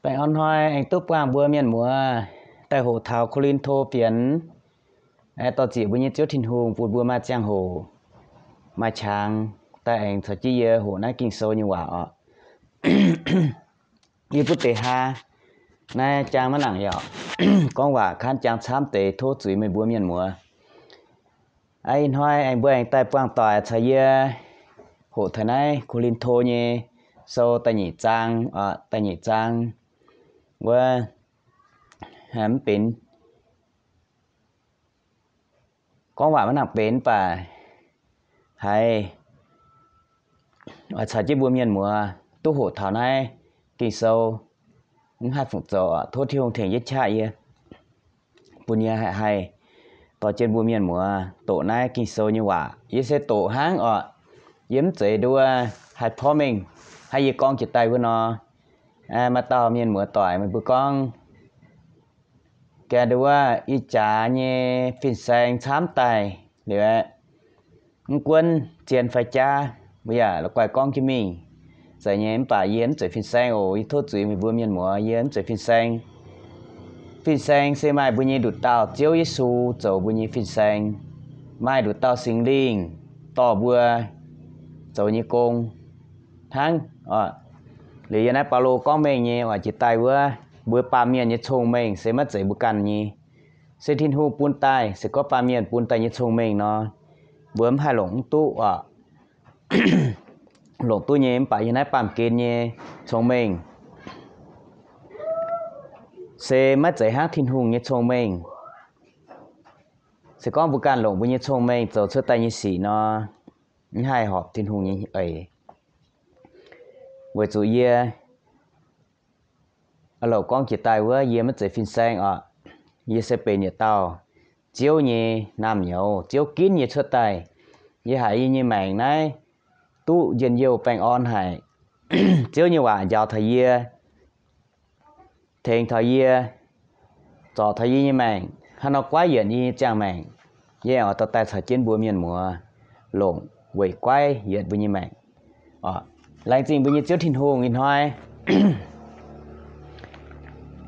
Baengh orn hnoi aengx duqv buangh mbuo mienh muoz daaih hoqc taux Ko^lin^to Fienx, dorh ziec mbuo nyei Ziouv Tin-Hungh bun mbuo maaih ziangh hoc, maaih qangx daaih aengx caux jienv yie hoqc naaiv Ging-Sou nyei waac oc. Yie butv deix haa naaiv jaang maiv nangc yaac gorngv waac kangv jaang camv deix, tov zuiz meih mbuo mienh muoz. Ih hnoi aengx mbuo aengx daaih buangh doic caux yie hoqc taux naaiv Ko^lin^to nyei sou da'nyeic zaang, da'nyeic zaang wuov, mv benx gorngv waac maiv nangc benx mv baac haiz caux jienv mbuo mienh muoz duqv hoqc taux naaiv Ging-Sou mv haih fungc zoux. Tov Tin-Hungh tengx jienv qaqv yie, bun yie haih dorh jienv mbuo mienh muoz doqc naaiv Ging-Sou nyei waac. Yie se doqc hnangv oc. Yie mv zeiz nduov haih porv mengh hnangv yie gorngv jiex daaih wuov nor. Maaih dauh mienh muoz doic meih mbuo gorngv, gaax nduov ih jaax nyei fin-saeng camv daaih liuz aeqv, mv gunv zien fai jaav, mbuo yaac la'guaih gorngv jienv mingh. Zeiz nyei, mv baac yie mv zeiz fin-saeng oc. Yie tov zuiz meih mbuo mienh muoz, yie mv zeiz fin-saeng. Fin-saeng se maaih mbuo nyei nduqc dauh Ziouv Yesu zoux mbuo nyei fin-saeng, maaih nduqc dauh Singx Lingh dorh mbuo zoux nyei gong hnangv. Liuz yie naaiv Baulo gorngv mengh nyei oix jiex daaih wuov, mbuo baamh mienh nyei cong-mengh se maiv zeiz mbuo ganh nyei, se Tin-Hungh bun daaih. Se gorngv baamh mienh bun daaih nyei cong-mengh nor, mbuo mv haih longc mv duqv oc. Longc duqv nyei, mv baac yie naaiv baamh gen nyei cong-mengh se maiv zeiz hnangv Tin-Hungh nyei cong-mengh. Se gorngv mbuo ganh longc mbuo nyei cong-mengh zoux cuotv daaih nyei sic nor, mv haih horpc Tin-Hungh nyei eix. Weic zuqc yie louc gorngv jiex daaih wuov, yie maiv zeiz fin-saeng oc. Yie se benx yietc dauh Ziouv nyei naamh nyouz, Ziouv ginv yie cuotv daaih. Yie haiz yie nyei maengc naaiv duqv njien-youh baengh orn haic. Ziouv nyei waac njaaux taux yie, tengx taux yie, zorc taux yie nyei maengc hnangv nor, guaiv yienc yie nyei ziangh maengc. Yie oix dorh daaih caux jienv mbuo mienh muoz longc weic guaiv yienc mbuo nyei maengc. Laengz zingh mbuo nyei Ziouv Tin-Hungh ih hnoi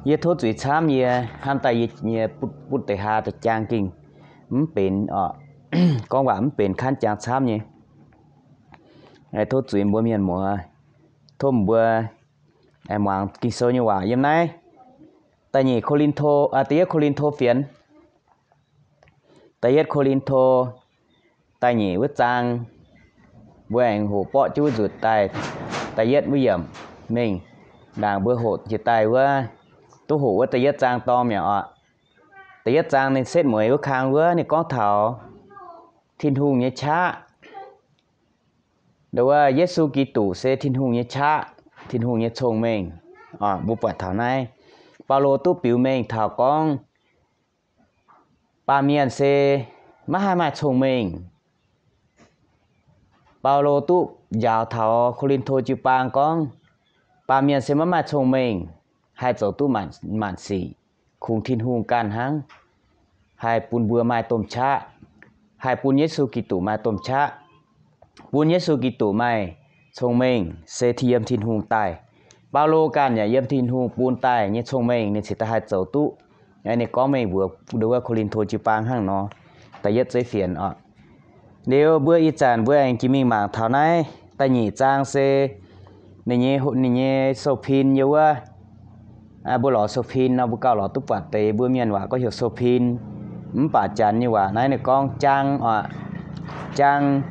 yie tov zuiz camv, yie hnamv daaih yie nyei butv deix haa daaih jaang gengh mv benx, gorngv waac mv benx kangv jaang camv nyei. Tov zuiz mbuo mienh muoz, tov mbuo muangx Ging-Sou nyei waac yiem naaiv da'nyeic Ko^lin^to, da'yietv Ko^lin^to Fienx, da'yietv Ko^lin^to da'nyeic wuov zaang. Mbuo aengx hoqc borqv jienv wuov nzunc daaih, da'yietv wuov yiemc mingh. Ndaangc mbuo hoqc jiex daaih wuov, duqv hoqc wuov da'yietv zaang dorngx mi'aqv oc. Da'yietv zaang ninh setv mueiz wuov kang wuov, ninh gorngv taux Tin-Hungh nyei qaqv, nduov Yesu Giduc se Tin-Hungh nyei qaqv, Tin-Hungh nyei cong-mengh. Mbuo buatc taux naaiv, Baulo duqv biux mengh taux gorngv baamh mienh se maiv haih maaih cong-mengh. Baulo duqv njaaux taux Ko^lin^to jiu-baang gorngv, baamh mienh se maiv maaih cong-mengh, haih zoux duqv maanc sic, kungx Tin-Hungh ganh hnangv, haih bun mbuo maaih domh qaqv, haih bun Yesu Giduc maaih domh qaqv, bun Yesu Giduc maaih cong-mengh se yiem Tin-Hungh daaih. Baulo ganh yaac yiem Tin-Hungh bun daaih nyei cong-mengh ninh cingx daaih haih zoux duqv. Ninh gorngv mengh mbuox nduov Ko^lin^to jiu-baang hnangv nor, da'yietv zeiv fienx oc. Liuz mbuo ih zanc mbuo aengx jiex mingh mangc taux naaiv da'nyeic zaang se ninh nyei, ninh nyei sou-pin yiem wuov. Mbuo lorz sou-pin nor, mbuo gauh lorz duqv buatc deix mbuo mienh waac gorngv heuc sou-pin. Mv baac Janx nyei waac naaiv ninh gorngv jang oc. Jang,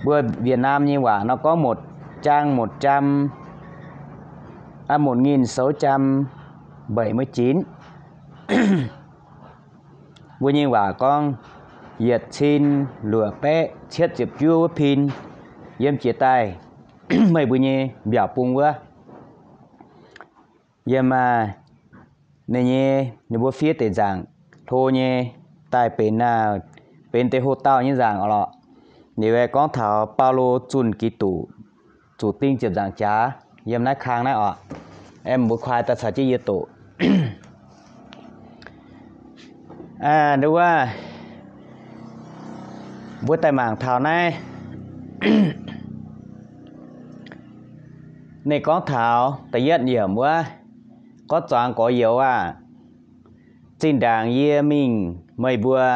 mbuo Việt Nam nyei waac nor gorngv một trang một trăm, một nghìn sáu trăm bảy mươi chín. Mbuo nyei waac gorngv yietc cin luoqc baeqv cietv ziepc juov wuov pin, yiem jiex daaih meih mbuo nyei mbiaauc bung wuov. Yiem ninh nyei, ninh mbuo fiev deix nzaangc hlo nyei daaih benx, benx deix ho dauh nyei nzaangc oc lorqc. Liuz gorngv taux Baulo zunh Giduc zuqc ding ziepc nzaangc jaax yiem naaiv kang naaiv oc. Mbuo kuaai daaih caux jienv yie doqc. Nduov, mbuo daaih mangc taux naaiv. Ninh gorngv taux da'yietv yiemc wuov, Gorx zuangx gorx youz aah! Zinh ndaangc yie mingh meih mbuo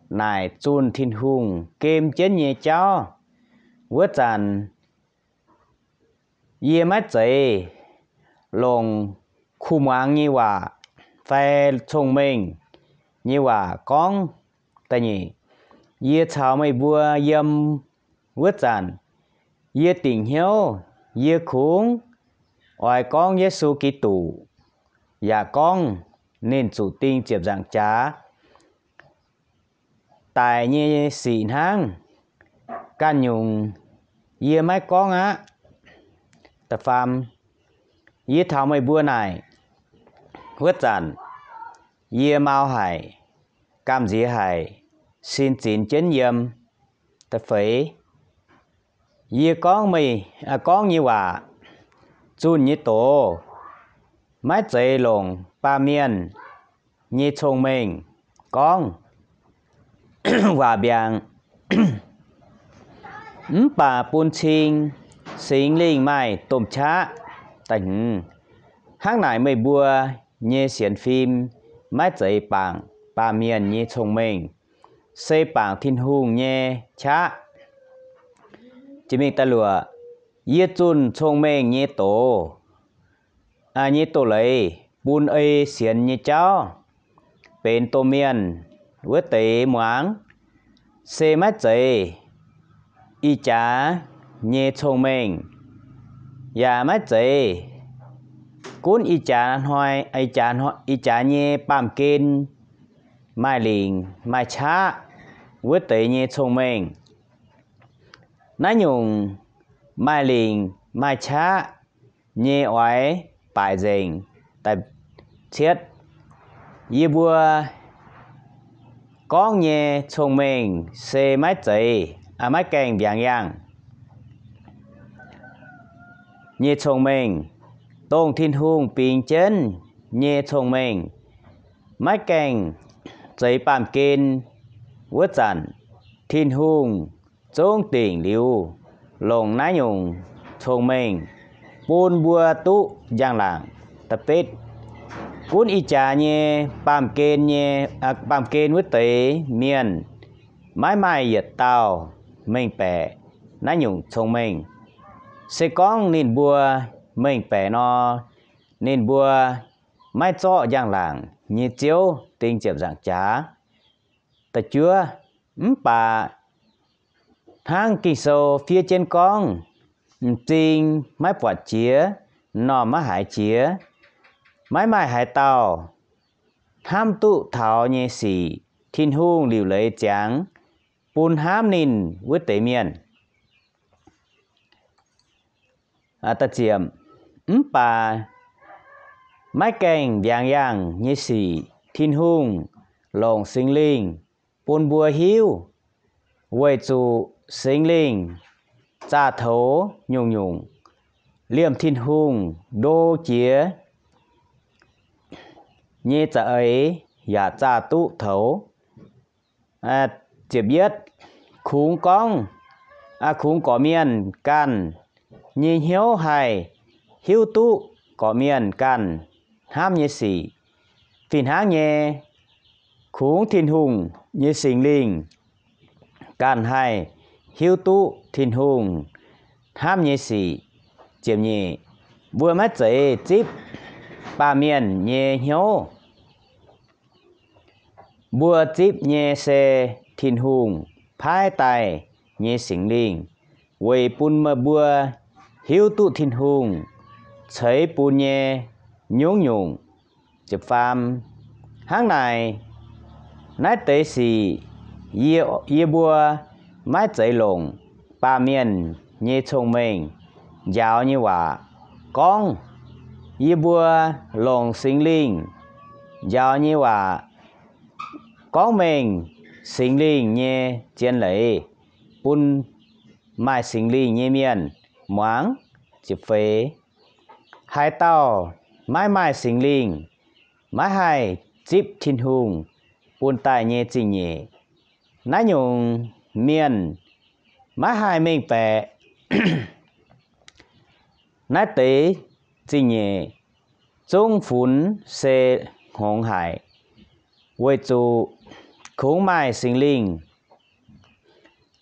naaic zunh Tin-Hungh gem jienv nyei jauv wuov zanc, yie maiv zeiz longc kuh muangx nyei waac fai cong-mengh nyei waac gorngv. Da'nyeic, yie caux meih mbuo yiem wuov zanc, yie dingc hnyouv yie kungx oix gorngv Yesu Giduc, yaac gorngv ninh zuqc ding ziepc nzaangc jaax daic nyei sic hnangv. Ganh nyungc yie maiv gorngv aqv. Da'faam, yie taux meih mbuo naaic wuov zanc, yie mau haic, gamh nziex haic, sin zinx jienv yiem. Da'feix, yie gorngv meih, gorngv nyei waac, zunh nyei doz, maiv zeiz longc baamh mienh nyei cong-mengh gorngv waac mbiaangc, mv baac bun cing Singx Lingh maaih domh qaqv. Da'hmz, hnangv naaic meih mbuo nyei sienx fim maiv zeiz bangc baamh mienh nyei cong-mengh, se bangc Tin-Hungh nyei qaqv. Jiex mingh da'luoqc, yie zunh cong-mengh nyei doz, nyei doz-leiz bun ei sienx nyei jauv benx domh mienh wuov deix muangx, se maiv zeiz ih jaax nyei cong-mengh, yaac maiv zeiz gunv ih jaax hnoi, ih jaax nyei baamh gen maaih lingc maaih qaqv wuov deix nyei cong-mengh. Naaiv nyungc maaih lingc maaih qaqv nyei oix baaic nzengc. Cietv, yie mbuo gorngv nyei cong-mengh se maiv zeiz, maiv gaengh mbiaangx yangh nyei cong-mengh, dongh Tin-Hungh bingx jienv nyei cong-mengh, maiv gaengh zeix baamh gen wuov zanc, Tin-Hungh zungv dingc liuz longc naaiv nyungc cong-mengh bun mbuo duqv njang-laangc. Da'betv, gunv ih jaax nyei baamh gen nyei, baamh gen wuov deix mienh maiv maaih yietc dauh mengh baeqc naaiv nyungc cong-mengh. Se gorngv ninh mbuo mengh baeqc nor, ninh mbuo maiv zorqv njang-laangc nyei Ziouv ding ziepc nzaangc jaax. Da'juov, mv baac hnangv Ging-Sou fiev jienv gorngv, m'zing maiv buatc jiex, m'normh maiv haiz jiex, maiv maaih haaix dauh hnamv duqv taux nyei sic, Tin-Hungh liuc leiz ziangx bun hnamv ninh wuov deix mienh. Mv baac maiv gaengh mbiaangx yangh nyei sic, Tin-Hungh longc Singx Lingh bun mbuo hiuv, weic zuqc Singx Lingh zaah toux nyungc-nyungc, liemh Tin-Hungh ndo jiex nyei za'eix yaac zaah duqv toux. Ziepc yietv, kungx gorngv, kungx gorqv-mienh ganh nyei hnyouv haih hiuv duqv gorqv-mienh ganh hnamv nyei sic. Fih hnangv nyei, kungx Tin-Hungh nyei Singx Lingh ganh haih hiuv duqv Tin-Hungh hnamv nyei sic. Ziepc nyeic, mbuo maiv zeiz zipv baamh mienh nyei hnyouv. Mbuo zipv nyei se Tin-Hungh paaiv daaih nyei Singx Lingh, weic bun meih mbuo hiuv duqv Tin-Hungh ceix bun nyei nyungc-nyungc. Ziepc faam, hnangv naaic, naaiv deix sic yie, yie mbuo maiv zeiz longc baamh mienh nyei cong-mengh njaaux nyei waac gorngv. Yie mbuo longc Singx Lingh njaaux nyei waac gorngv mengh Singx Lingh nyei zien leiz bun maaih Singx Lingh nyei mienh muangx. Ziepc feix, haaix dauh maiv maaih Singx Lingh maiv haih zipv Tin-Hungh bun daaih nyei zingh-nyeic. Naaiv nyungc mienh maiv haih mengh baeqc naaiv deix zingh-nyeic. zungv funx se hngongx haic, weic zuqc kungx maaih Singx Lingh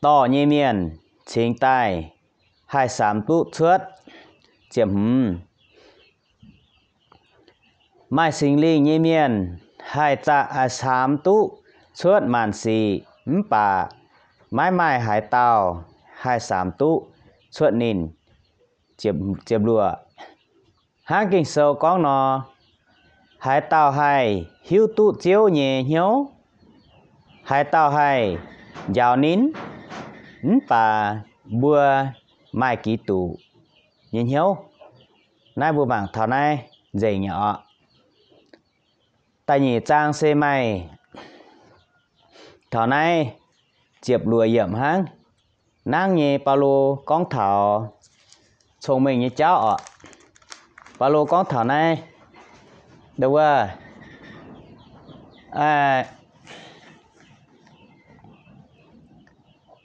dorh nyei mienh cingx daaih haih samx duqv cuotv. Ziepc hmz, maaih Singx Lingh nyei mienh haih zaqc, haih samx duqv cuotv maanc sic, mv baac maiv maaih haaix dauh haih samx duqv cuotv ninh. Ziepc luoqc, hnangv Ging-Sou gorngv nor, haaix dauh haih hiuv duqv Ziouv nyei hnyouv, haaix dauh haih njaaux ninh, mv baac mbuo maaih Giduc nyei hnyouv. Naaiv mbuo mangc taux naaiv nzengc nyei oc. Da'nyeic zaang se maaih taux naaiv ziepc luoqc yiemc hnangv. Nangv nyei Baulo gorngv taux cong-mengh nyei jauv oc. Baulo gorngv taux naaiv, wuov,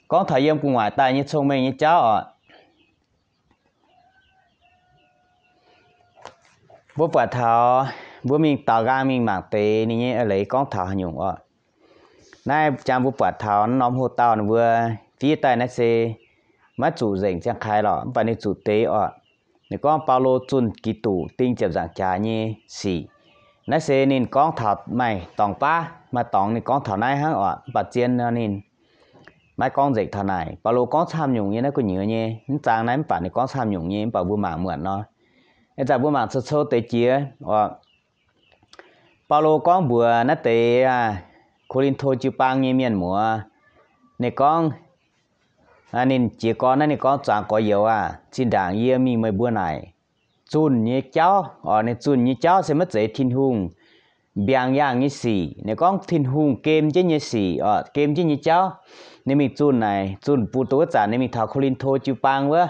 gorngv taux yiem gu'nguaaic daaih nyei cong-mengh nyei jauv oc. Mbuo buatc taux, mbuo mingh daaux nqaang mingh mangc deix ninh nyei eix leiz gorngv taux haaix nyungc oc. Naaiv jangx mbuo buatc taux norm hoc-dauh ninh mbuo fiev daaih naaiv se maiv zuqc nzengc ziangh kaaix lorqc, mv baac ninh zuqc deix oc. Ninh gorngv Baulo zunh Giduc ding ziepc nzaangc jaax nyei sic. Naaiv se ninh gorngv taux maaih dorngx baav, maaih dorngx ninh gorngv taux naaiv hnangv oc, mv baac zien nor ninh maiv gorngv nzengc taux naaic. Baulo gorngv camv nyungc nyei naaiv gu'nyuoz nyei, mv zaang naaiv mv baac ninh gorngv camv nyungc nyei, mv baac mbuo mangc muonc nor. Ih zanc mbuo mangc cou cou deix jiex oc. Baulo gorngv mbuox naaiv deix Ko^lin^to jiu-baang nyei mienh muoz, ninh gorngv, ninh jiez gorn naaiv ninh gorngv, Zuangx gorx-youz aah, zinh ndaangc yie mingh meih mbuo naaic zunh nyei jauv oc. Ninh zunh nyei jauv se maiv zeiz Tin-Hungh mbiaangc yaangh nyei sic. Ninh gorngv Tin-Hungh gem jienv nyei sic oc, gem jienv nyei jauv. Ninh mingh zunh naaic, zunh bun dongh wuov zanc ninh mingh taux Ko^lin^to jiu-baang wuov,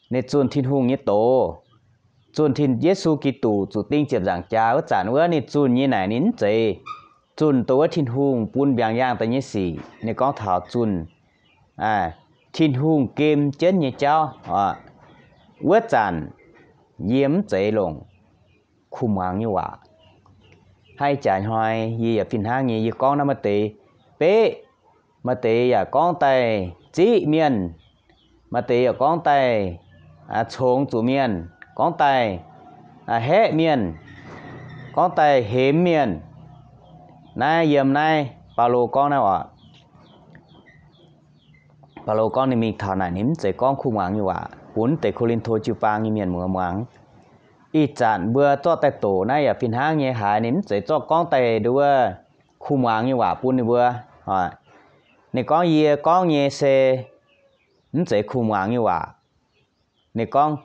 ninh zunh Tin-Hungh nyei doz, zunh Tin, Yesu Giduc zuqc ding ziepc nzaangc jaax wuov zanc wuov, ninh zunh nyei naaic ninh mv zeiz zunh dongh wuov Tin-Hungh bun mbiaangc yaangh daaih nyei sic. Ninh gorngv taux zunh Tin-Hungh gem jienv nyei jauv oc. Wuov zanc yie mv zeiz longc kuh muangx nyei waac. Hnangv ih jaax hnoi yie yaac fih hnangv nyei, yie gorngv naaiv maaih deix beqv, maaih deix yaac gorngv daaih ziqv mienh, maaih deix yaac gorngv daaih congx zuqc mienh, gorngv daaih haeqv mienh, gorngv daaih hemx mienh. Naaiv yiem naaiv Baulo gorngv naaiv oc. Baulo gorngv ninh mingh taux naaic ninh mv zeiz gorngv kuh muangx nyei waac bun deix Ko^lin^to jiu-baang nyei mienh muoz muangx. Ih zanc mbuo zorqv daaih doqc naaiv yaac fih hnangv nyei haiz ninh mv zeiz zorqv gorngv daaih nduov kuh muangx nyei waac bun ninh mbuo. Ninh gorngv, Yie gorngv nyei se mv zeiz kuh muangx nyei waac. Ninh gorngv,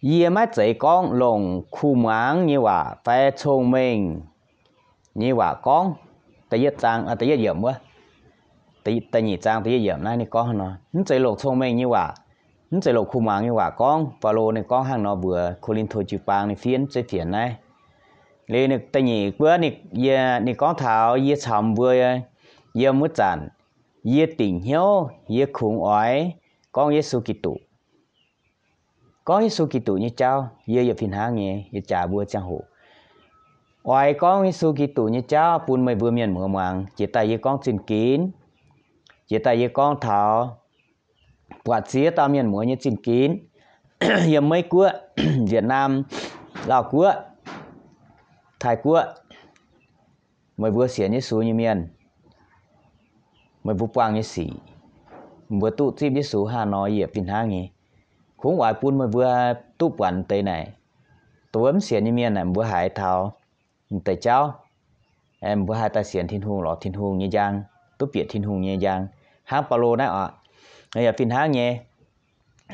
Yie maiv zeiz gorngv longc kuh muangx nyei waac fai cong-mengh nyei waac gorngv. Da'yietv zaang, da'yietv yiemc wuov, da'nyeic zaang da'yietv yiemc naaiv ninh gorngv hnangv nor, mv zeiz longc cong-mengh nyei waac, mv zeiz longc kuh muangx nyei waac gorngv. Baulo ninh gorngv hnangv nor mbuox Ko^lin^to jiu-baang nyei fienx, zeiv fienx naaiv. Liuz da'nyeic wuov, ninh gorngv taux, Yie caux mbuo yiem wuov zanc, yie dingc hnyouv yie kungx oix gorngv Yesu Giduc. Gorngv Yesu Giduc nyei jauv, yie yaac fih hnangv nyei, yie jaax mbuo ziangh hoc oix gorngv Yesu Giduc nyei jauv bun meih mbuo mienh muoz muangx. Jiex daaih yie gorngv zinh ginx, jiex daaih yie gorngv taux buatc ziex dauh mienh muoz nyei zinh ginx, yiem Meiv Guoqv, Vietnam, Laauh Guoqv, Taiv Guoqv, meih mbuo sienx Yesu nyei mienh, meih mbuo buangh nyei sic, mbuo duqv zipv Yesu hnangv nor, yie yaac fih hnangv nyei. Kungx oix bun meih mbuo duqv buatc deix naaic, dongh wuov mv sienx nyei mienh naaic, mbuo haiz taux deix jauv, mbuo haih daaih sienx Tin-Hungh, lorz Tin-Hungh nyei njang, duqv bieqc Tin-Hungh nyei njang. Hnangv Baulo naaiv oc, yaac fih hnangv nyei.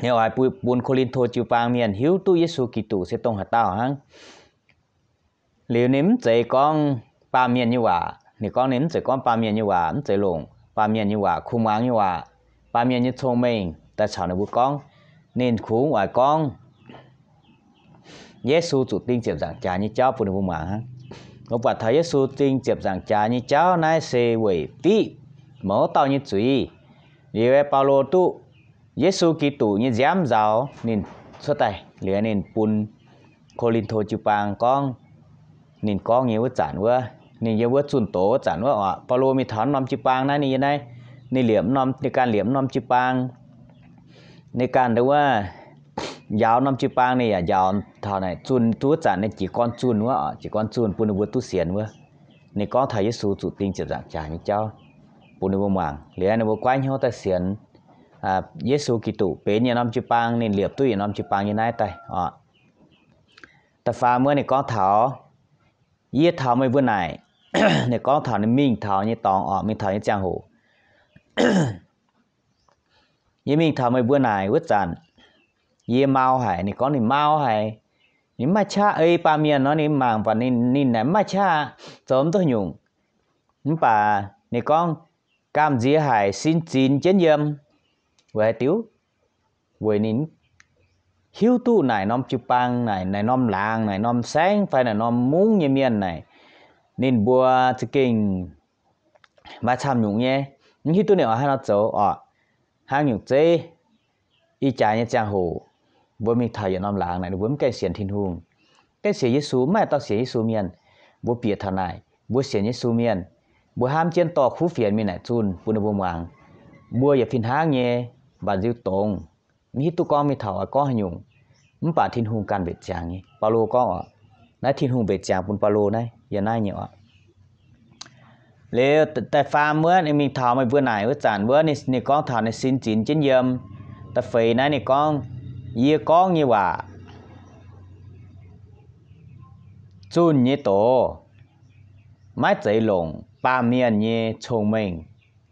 Ninh oix bun Ko^lin^to jiu-baang mienh hiuv duqv Yesu Giduc se dongh haaix dauh hnangv. Liuz ninh mv zeiz gorngv baamh mienh nyei waac. Ninh gorngv ninh mv zeiz gorngv baamh mienh nyei waac, mv zeiz longc baamh mienh nyei waac, kuh muangx nyei waac, baamh mienh nyei cong-mengh daaih caux ninh mbuo gorngv. Ninh kungx oix gorngv Yesu zuqc ding ziepc nzaangc jaax nyei jauv bun ninh mbuo muangx hnangv. Mbuo buatc taux Yesu ding ziepc nzaangc jaax nyei jauv naaiv se weic fiqv mouz dauh nyei zuiz. Liuz Baulo duqv Yesu Giduc nyei nziaamv nzaaux ninh cuotv daaih, liuz ninh bun Ko^lin^to jiu-baang gorngv, ninh gorngv nyei wuov zanc wuov, ninh yiem wuov zunh doz wuov zanc wuov oc, Baulo mingh taux norm jiu-baang naaiv, ninh yiem naaiv, ninh liepc norm, ninh ganh liepc norm jiu-baang, ninh ganh wuov njaaux norm jiu-baang, ninh yaac njaaux taux naaic zunh duqv wuov zanc ninh jiez gorn zunh wuov, jiez gorn zunh bun ninh mbuo duqv sienx wuov. Ninh gorngv taux Yesu zuqc ding ziepc nzaangc jaax nyei jauv bun ninh mbuo muangx. Liuz ninh mbuo goiv hnyouv daaih sienx Yesu Giduc benx yietc norm jiu-baang, ninh liepc duqv yietc norm jiu-baang nyei naaiv daaih oc. Da'faam wuov ninh gorngv taux, yie taux meih mbuo naaic, ninh gorngv taux ninh mingh taux nyei dorngx oc, mingh taux nyei ziangh hoc. Yie mingh taux meih mbuo naaic wuov zanc, yie mau haic. Ninh gorngv ninh mau haic, ninh mv maaih qaqv ei baamh mienh nor, ninh mangc baac ninh naaic mv maaih qaqv zoux mv duqv nyungc. Mv baac ninh gorngv gamh nziex haic, sin zinx jienv yiem, weic haaix diuc? Weic ninh hiuv duqv naaic norm jiu-baang naaic, naaic norm laangz, naaic norm saengv fai naaic norm mungv nyei mienh naaic, ninh mbuo za'gengh maaih camv nyungc nyei, mv hiuv duqv ninh oix haaix nor zoux oc. Hnangv nyungc zeiv ih jaax nyei ziangh hoc, mbuo mingh taux yietc norm laangz naaic, ninh mbuo mv gaengh sienx Tin-Hungh, gaengh sienx Yesu, mv maaih dauh sienx Yesu mienh. Mbuo bieqc taux naaic, mbuo sienx Yesu mienh, mbuo hnamv jienv dorh kuv fienx mingh naaic zunh bun ninh mbuo muangx. Mbuo yaac fih hnangv nyei, mbatc nziu dongz, mv hiuv duqv gorngv mingh taux oix gorngv haaix nyungc. Mv baac Tin-Hungh ganh mbenc ziangx nyei. Baulo gorngv oc, naaiv Tin-Hungh mbenc ziangx bun Baulo naaiv, yiem naaiv nyei oc. Liuz da'faam wuov ninh mingh taux meih mbuo naaic wuov zanc wuov, ninh gorngv taux ninh sin zinx jienv yiem. Da'feix naaiv ninh gorngv, yie gorngv nyei waac zunh nyei doz maiv zeiz longc baamh mienh nyei cong-mengh.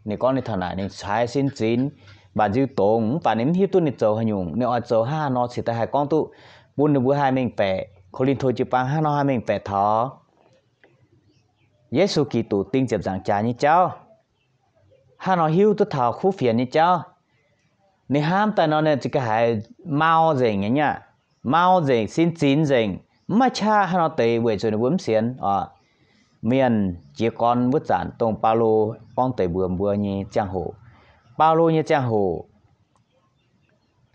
Ninh gorngv ninh taux naaic ninh ceix sin zinx, mbatc nziu dongz, mv baac ninh mv hiuv duqv ninh zoux haaix nyungc, ninh oix zoux hnangv haaix nor cingx daaih haih gorngv duqv bun ninh mbuo haih mengh baeqc, Ko^lin^to jiu-baang hnangv haaix nor haih mengh baeqc taux Yesu Giduc ding ziepc nzaangc jaax nyei jauv, hnangv haaix nor hiuv duqv taux kuv fienx nyei jauv. Ninh hnamv daaih nor ninh za'gengh haiz mau nzengc nyei aqv, mau nzengc, sin zinx nzengc, mv maaih qaqv hnangv haaix nor deix weic zuqc ninh mbuo mv sienx oc. Mienh jiez gorn wuov zanc dongh Baulo gorngv deix mbuox mbuo nyei ziangh hoc, Baulo nyei ziangh hoc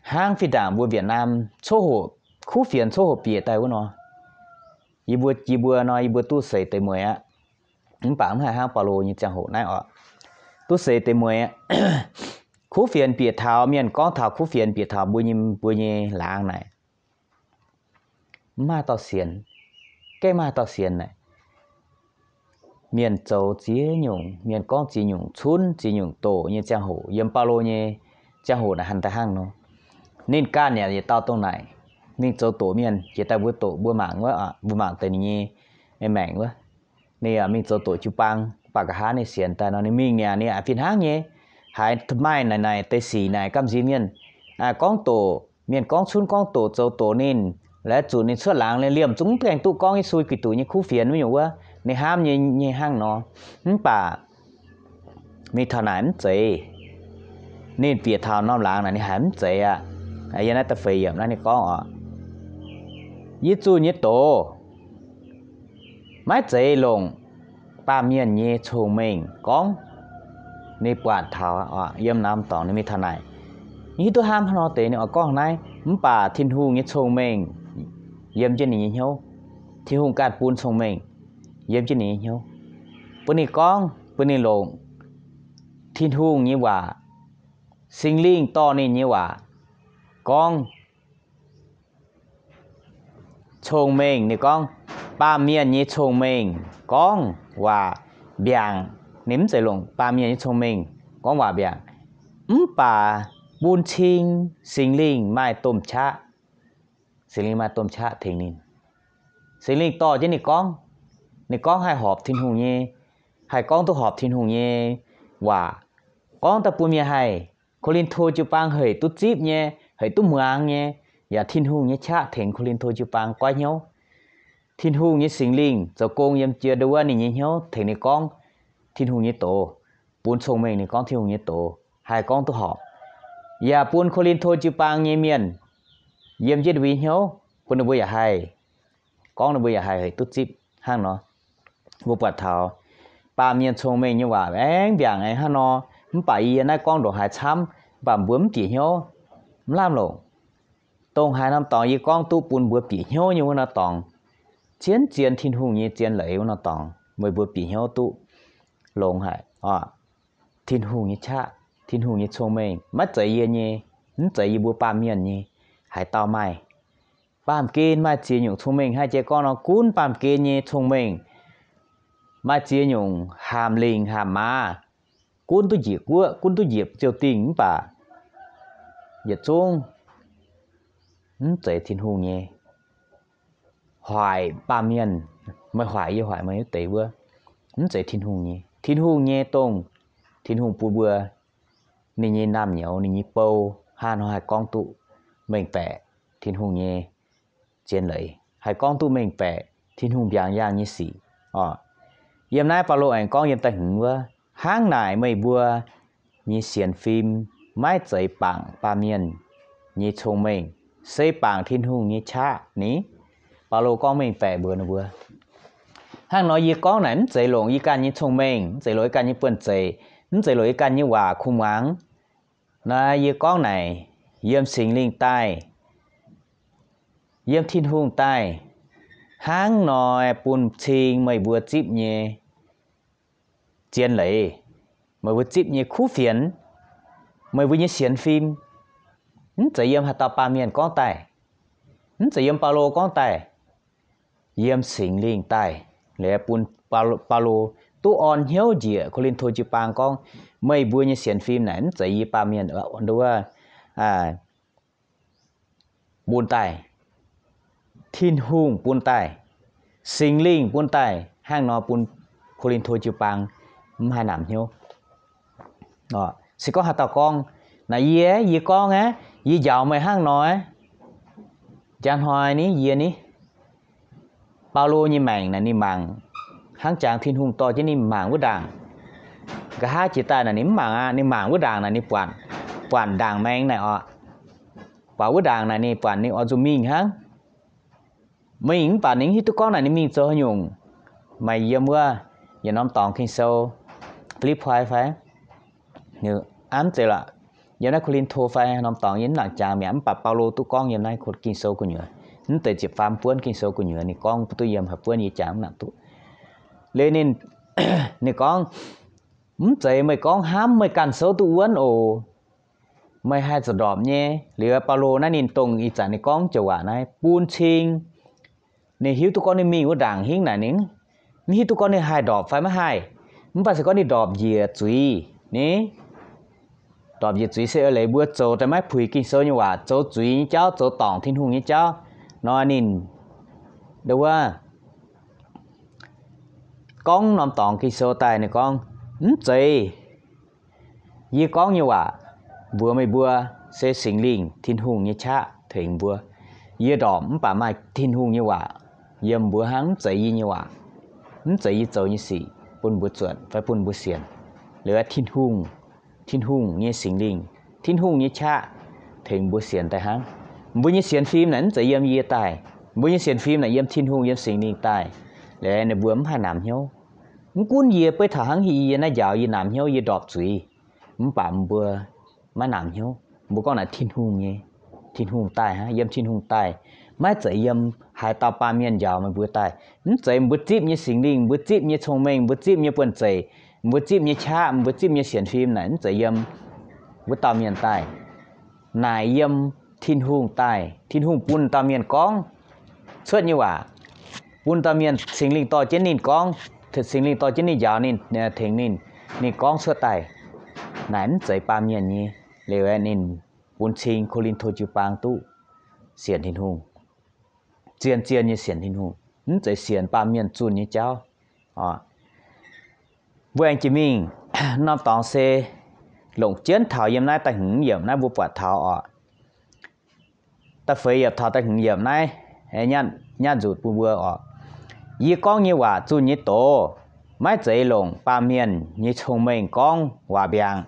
hnangv fih ndaangc mbuo Việt Nam coqv hoqc, kuv fienx coqv hoqc bieqc daaih wuov nor, yie mbuo, yie mbuo nor, yie mbuo duqv seix deix mueiz aqv. Mv baac mv haih hnangv Baulo nyei ziangh hoc naaiv oc. Duqv seix deix mueiz aqv. Kuv fienx bieqc taux, mienh gorngv taux kuv fienx bieqc taux mbuo nyei, mbuo nyei laangz naaic, mv maaih dauh sienx, gaengh maaih dauh sienx naaic. Mienh zoux ziex nyungc, mienh gorngv ziex nyungc, cunv ziex nyungc doqc nyei ziangh hoc, yiem Baulo nyei ziangh hoc naaic han daaih hnangv nor. Ninh ganh yaac yietc dauh dongh naaic, mingh zoux doqc mienh, jiex daaih mbuo doqc mbuo mangc wuov, mbuo mangc deix ninh nyei maengc wuov. Ninh yaac mingh zoux doqc jiu-baang, mv baac nqa'haav ninh sienx daaih nor ninh mingh niaa, ninh yaac fih hnangv nyei, haiz maaih naaic naaic deix sic naaic gamh nziex mienh gorngv doqc, mienh gorngv cunv gorngv doqc zoux doqc ninh, laaix zuqc ninh cuotv laangz liemh zungv mv gaengh duqv gorngv Yesu Giduc nyei kuv fienx wuov nyungc wuov, ninh hnamv nyei, nyei hnangv nor. Mv baac mingh taux naaic mv zeiz. Ninh bieqc taux norm laangz naaic ninh haiz mv zeiz aqv. Yiem naaiv da'feix yiemc naaiv ninh gorngv oc, yie zunh nyei doz maiv zeiz longc baamh mienh nyei cong-mengh gorngv. Ninh buatc taux yiem norm dorngx ninh mingh taux naaic, hiuv duqv hnamv haaix nor deix ninh oix gorngv naaiv, mv baac Tin-Hungh nyei cong-mengh yiem jienv ninh nyei hnyouv. Tin-Hungh ganh bun cong-mengh yiem jienv ninh nyei hnyouv, bun ninh gorngv, bun ninh longc Tin-Hungh nyei waac, Singx Lingh dorh ninh nyei waac gorngv. Cong-mengh, ninh gorngv baamh mienh nyei cong-mengh gorngv waac mbiaangc. Ninh mv zeiz longc baamh mienh nyei cong-mengh gorngv waac mbiaangc, mv baac bun cing Singx Lingh maaih domh qaqv. Singx Lingh maaih domh qaqv tengx ninh. Singx Lingh dorh jienv ninh gorngv. Ninh gorngv haih horpc Tin-Hungh nyei, haih gorngv duqv horpc Tin-Hungh nyei waac, gorngv daaih bun mienh haih, Ko^lin^to jiu-baang hec duqv zipv nyei, hec duqv muangx nyei, yaac Tin-Hungh nyei qaqv tengx Ko^lin^to jiu-baang goiv hnyouv. Tin-Hungh nyei Singx Lingh zoux gong yiem jiex ndau wuov ninh nyei hnyouv tengx ninh gorngv Tin-Hungh nyei doz, bun cong-mengh ninh gorngv Tin-Hungh nyei doz, haih gorngv duqv horpc. Yaac bun Ko^lin^to jiu-baang nyei mienh yiem jienv ninh mbuo nyei hnyouv, bun ninh mbuo yaac haih gorngv, ninh mbuo yaac haih hec duqv zipv hnangv nor. Mbuo buatc taux baamh mienh cong-mengh nyei waac aengx mbiaangc aengx hnangv nor, mv baac yie naaiv gorngv ndongc haaix camv, mv baac mbuo mv bieqc hnyouv, mv lamh longc. Dongh haaix norm dorngx yie gorngv duqv bun mbuo bieqc hnyouv nyei wuov norm dorngx, zien-zien Tin-Hungh nyei zien leiz wuov norm dorngx, meih mbuo bieqc hnyouv duqv longx haic oc. Tin-Hungh nyei qaqv, Tin-Hungh nyei cong-mengh maiv zeiz yie nyei, mv zeiz yie mbuo baamh mienh nyei. Haaix dauh maaih, baamh gen maaih ziex nyungc cong-mengh hnangv jiex gorngv nor, gunv baamh gen nyei cong-mengh, maaih ziex nyungc haamc lingc haamc maaz, gunv duqv njiec guoqv, gunv duqv njiec ziou-dingh, mv baac yietc zungv mv zeiz Tin-Hungh nyei. Hoic baamh mienh, meih hoic yie, hoic meih wuov deix wuov, mv zeiz Tin-Hungh nyei. Tin-Hungh nyei dongh Tin-Hungh bun mbuo ninh nyei naamh nyouz, ninh nyei bou, hnangv nor haih gorngv duqv mengh baeqc Tin-Hungh nyei zien leiz, haih gorngv duqv mengh baeqc Tin-Hungh mbiaangx yaangh nyei sic oc. Yiem naaiv Baulo aengx gorngv yiem da'hmz wuov, hnangv naaic meih mbuo nyei sienx fim maiv zeiz bangc baamh mienh nyei cong-mengh, se bangc Tin-Hungh nyei qaqv ni. Baulo gorngv mengh baeqc mbuox ninh mbuo, hnangv nor yie gorngv naaic mv zeiz longc yie ganh nyei cong-mengh, mv zeiz longc yie ganh nyei buonv-zeic, mv zeiz longc yie ganh nyei waac kuh muangx. Naaiv yie gorngv naaic yiem Singx Lingh daaih, yiem Tin-Hungh daaih, hnangv nor bun cing meih mbuo zipv nyei zien leiz, meih mbuo zipv nyei kuv fienx, meih mbuo nyei sienx fim. Mv zeiz yiem haaix dauh baamh mienh gorngv daaih, mv zeiz yiem Baulo gorngv daaih, yiem Singx Lingh daaih. Liuz bun Baulo duqv orn hnyouv njiec Ko^lin^to jiu-baang gorngv, meih mbuo nyei sienx fim naaic mv zeiz yie baamh mienh nduov bun daaih, Tin-Hungh bun daaih, Singx Lingh bun daaih. Hnangv nor bun Ko^lin^to jiu-baang mv haih namx hnyouv. Se gorngv haaix dauh gorngv, naaic yie, yie gorngv aqv, yie njaaux meih hnangv nor, njang hnoi ni, yie ni, Baulo nyei maengc naaic ninh mangc hnangv jangx Tin-Hungh dorh jienv ninh mangc wuov ndaangc. Nqa'haav jiex daaih naaic ninh mv mangc aqv. Ninh mangc wuov ndaangc naaic ninh buatc, buatc ndaangc maengx naaic oc. Buatc wuov ndaangc naaic ninh buatc ninh oix zuqc mingh hnangv. Mingh mv baac ninh mv hiuv duqv gorngv naaic ninh mingh zoux haaix nyungc. Maaih yiem wuov, yietc norm dorngx Ging-Sou, Fi^lipv^poi fai, aa, mv zeiz lorqc, yiem naaiv Ko^lin^to fai norm dorngx yie mv nangc jangx mi'aqv. Mv baac Baulo duqv gorngv yiem naaiv Ging-Sou gu'nyuoz, mv deix ziepc faam buonv Ging-Sou gu'nyuoz ninh gorngv mv duqv yiem haaix buonv yie jangx mv nangc duqv. Liuz ninh, ninh gorngv, mv zeiz meih gorngv hnamv meih ganh souv duqv wuonv oc, meih haih zoux ndorpc nyei. Liuz Baulo naaiv ninh dongh ih zanc ninh gorngv joux waac naaiv bun cing ninh hiuv duqv gorngv ninh mingh wuov ndaangc hingv naaic ninh mv hiuv duqv gorngv ninh haih ndorpc fai maiv haih. Mv baac se gorngv ninh ndorpc njiec zuiz ni, ndorpc njiec zuiz se eix leiz mbuo zoux daaih maiv puix Ging-Sou nyei waac, zoux zuiz nyei jauv, zoux dorngc Tin-Hungh nyei jauv nor, ninh, wuov, gorngv norm dorngx Ging-Sou daaih ninh gorngv, mv zeiz yie gorngv nyei waac mbuox meih mbuo, se Singx Lingh Tin-Hungh nyei qaqv tengx mbuo. Yie ndorpc mv baac maaih Tin-Hungh nyei waac yiem mbuo hnangv, mv zeiz yie nyei waac, mv zeiz yie zoux nyei sic bun mbuo zuotc fai bun mbuo sienx. Liuz Tin-Hungh, Tin-Hungh nyei Singx Lingh, Tin-Hungh nyei qaqv tengx mbuo sienx daaih hnangv. Mbuo nyei sienx fim naaic mv zeiz yiem yie daaih. Mbuo nyei sienx fim naaic yiem Tin-Hungh, yiem Singx Lingh daaih. Liuz ninh mbuo mv haih namx hnyouv. Mv gunv yie beiv taux hnangv hieh yie naaiv njaaux yie namx hnyouv, yie ndorpc zuiz, mv baac mbuo maiv namx hnyouv. Mbuo gorngv naaic Tin-Hungh nyei, Tin-Hungh daaih hnangv, yiem Tin-Hungh daaih. Maiv zeiz yiem haaix dauh baamh mienh njaaux meih mbuo daaih. Mv zeiz mbuo zipv nyei Singx Lingh, mbuo zipv nyei cong-mengh, mbuo zipv nyei buonv-zeic, mbuo zipv nyei qaqv, mbuo zipv nyei sienx fim naaic mv zeiz yiem wuov dauh mienh daaih. Naaic yiem Tin-Hungh daaih. Tin-Hungh bun dauh mienh gorngv cuotv nyei waac, bun dauh mienh Singx Lingh dorh jienv ninh gorngv, Singx Lingh dorh jienv ninh njaaux ninh, tengx ninh, ninh gorngv cuotv daaih. Naaic mv zeiz baamh mienh nyei. Liuz ninh bun cing Ko^lin^to jiu-baang duqv sienx Tin-Hungh, zien-zien nyei sienx Tin-Hungh, mv zeiz sienx baamh mienh zunh nyei jauv. Mbuo aengx jiex mingh norm dorngx se longc jienv taux yiem naaiv da'hmz yiemc naaiv mbuo buatc taux oc. Da'feix yiemc taux da'hmz yiemc naaiv, nyaanh nzutc bun mbuo oc. Yie gorngv nyei waac zunh nyei doz, maiv zeiz longc baamh mienh nyei cong-mengh gorngv waac mbiaangc,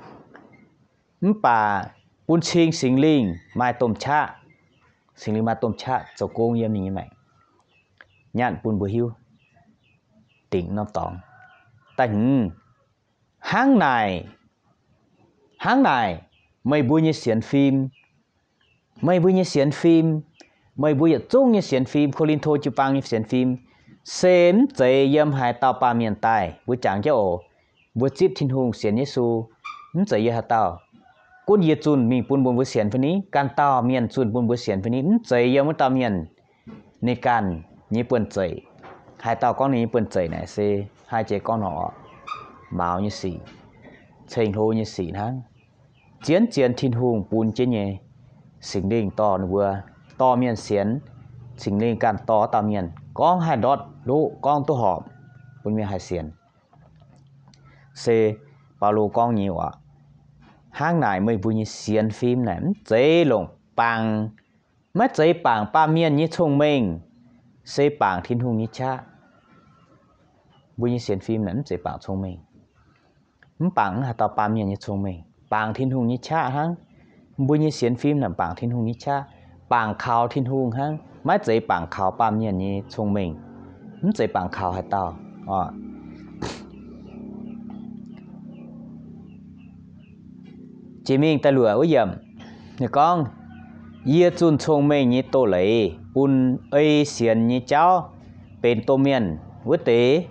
mv baac bun cing Singx Lingh maaih domh qaqv. Singx Lingh maaih domh qaqv zoux gong yiem ninh nyei maengc. Nyaanh bun mbuo hiuv dingc norm dorngx. Da'hmz, hnangv naaic, hnangv naaic, meih mbuo nyei sienx fim Meih mbuo nyei sienx fim, meih mbuo yietc zungv nyei sienx fim, Ko^lin^to jiu-baang nyei sienx fim, se mv zeiz yiem haaix dauh baamh mienh daaih. Mbuo jangx jienv oc, mbuo zipv Tin-Hungh sienx Yesu, mv zeiz yiem haaix dauh. Gunv yie zunh mingh bun mbuo mbuo sienx fai ni, ganh dauh mienh zunh bun mbuo sienx fai ni, mv zeiz yiem wuov dauh mienh ninh ganh nyei buonv zeic. Haaix dauh gorngv ninh nyei buonv zeic naaic se haaix jiex gorngv nor oc, maux nyei sic, ceng-hlo nyei sic hnangv. Zien zien Tin-Hungh bun jienv nyei, Singx Lingh dorh ninh mbuo, dorh mienh sienx, Singx Lingh ganh dorh dauh mienh gorngv haih ndortv loqv, gorngv duqv horpc, bun mienh haih sienx. Se Baulo gorngv nyei oc. Hnangv naaic meih mbuo nyei sienx fim naaic mv zeiz longc bangc, maiv zeiz bangc baamh mienh nyei cong-mengh, se bangc Tin-Hungh nyei qaqv. Mbuo nyei sienx fim naaic mv zeiz bangc cong-mengh, mv bangc haaix dauh baamh mienh nyei cong-mengh, bangc Tin-Hungh nyei qaqv hnangv. Mbuo nyei sienx fim naaic bangc Tin-Hungh nyei qaqv, bangc kaux Tin-Hungh hnangv, maiv zeiz bangc kaux baamh mienh nyei cong-mengh, mv zeiz bangc kaux haaix dauh oc. Jiex mingh da'luoqc wuov yiemc, ninh gorngv, yie zunh cong-mengh nyei doz-leiz bun ei sienx nyei jauv benx domh mienh wuov deix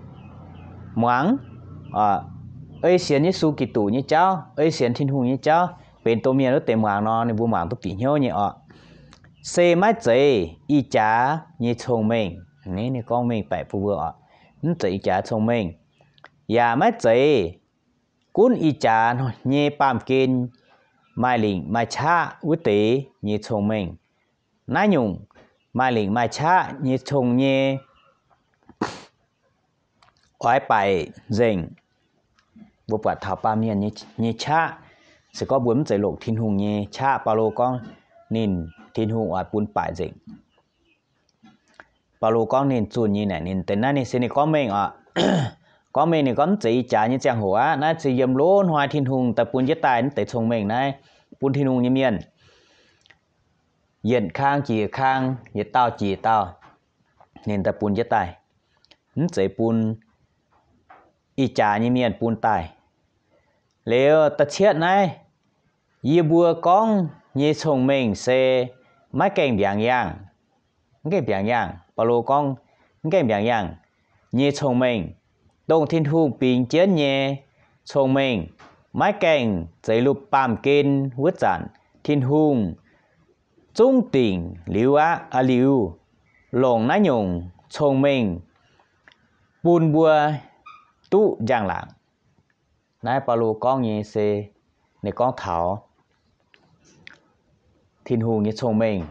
muangx. Ei sienx Yesu Giduc nyei jauv, ei sienx Tin-Hungh nyei jauv benx domh mienh wuov deix muangx nor, ninh mbuo muangx duqv bieqc hnyouv nyei oc. Se maiv zeiz ih jaax nyei cong-mengh. Ninh gorngv mengh baeqc bun mbuo oc, mv zeiz ih jaax cong-mengh, yaac maiv zeiz gunv ih jaax nyei baamh gen maaih lingc maaih qaqv wuov deix nyei cong-mengh. Naaiv nyungc maaih lingc maaih qaqv nyei cong nyei oix baaic nzengc. Mbuo buatc taux baamh mienh nyei qaqv, se gorngv mbuo mv zeiz longc Tin-Hungh nyei qaqv, Baulo gorngv ninh, Tin-Hungh oix bun baaic nzengc. Baulo gorngv ninh zunh nyei naaic, ninh deix naaiv ninh se ninh gorngv mengh oc. Gorngv mengh ninh gorngv mv zeiz ih jaax nyei ziangh hoc aqv. Naaiv se yiem loz-hnoi Tin-Hungh daaih bun jienv daaih mv deix cong-mengh naaiv, bun Tin-Hungh nyei mienh yietc kang jiex kang, yietc dauh jiex dauh, ninh daaih bun jienv daaih, mv zeiz bun ih jaax nyei mienh bun daaih. Liuz da'cietv naaiv, yie mbuo gorngv nyei cong-mengh se maiv gaengh mbiaangx yaangh. Mv gaengh mbiaangx yaangh. Baulo gorngv mv gaengh mbiaangx yaangh nyei cong-mengh, dongh Tin-Hungh bingx jienv nyei cong-mengh, maiv gaengh zeix lupc baamh gen wuov zanc, Tin-Hungh zungv dingc liuz aqv, liuz longc naaiv nyungc cong-mengh bun mbuo duqv njang-laangc. Naaiv Baulo gorngv nyei se ninh gorngv taux Tin-Hungh nyei cong-mengh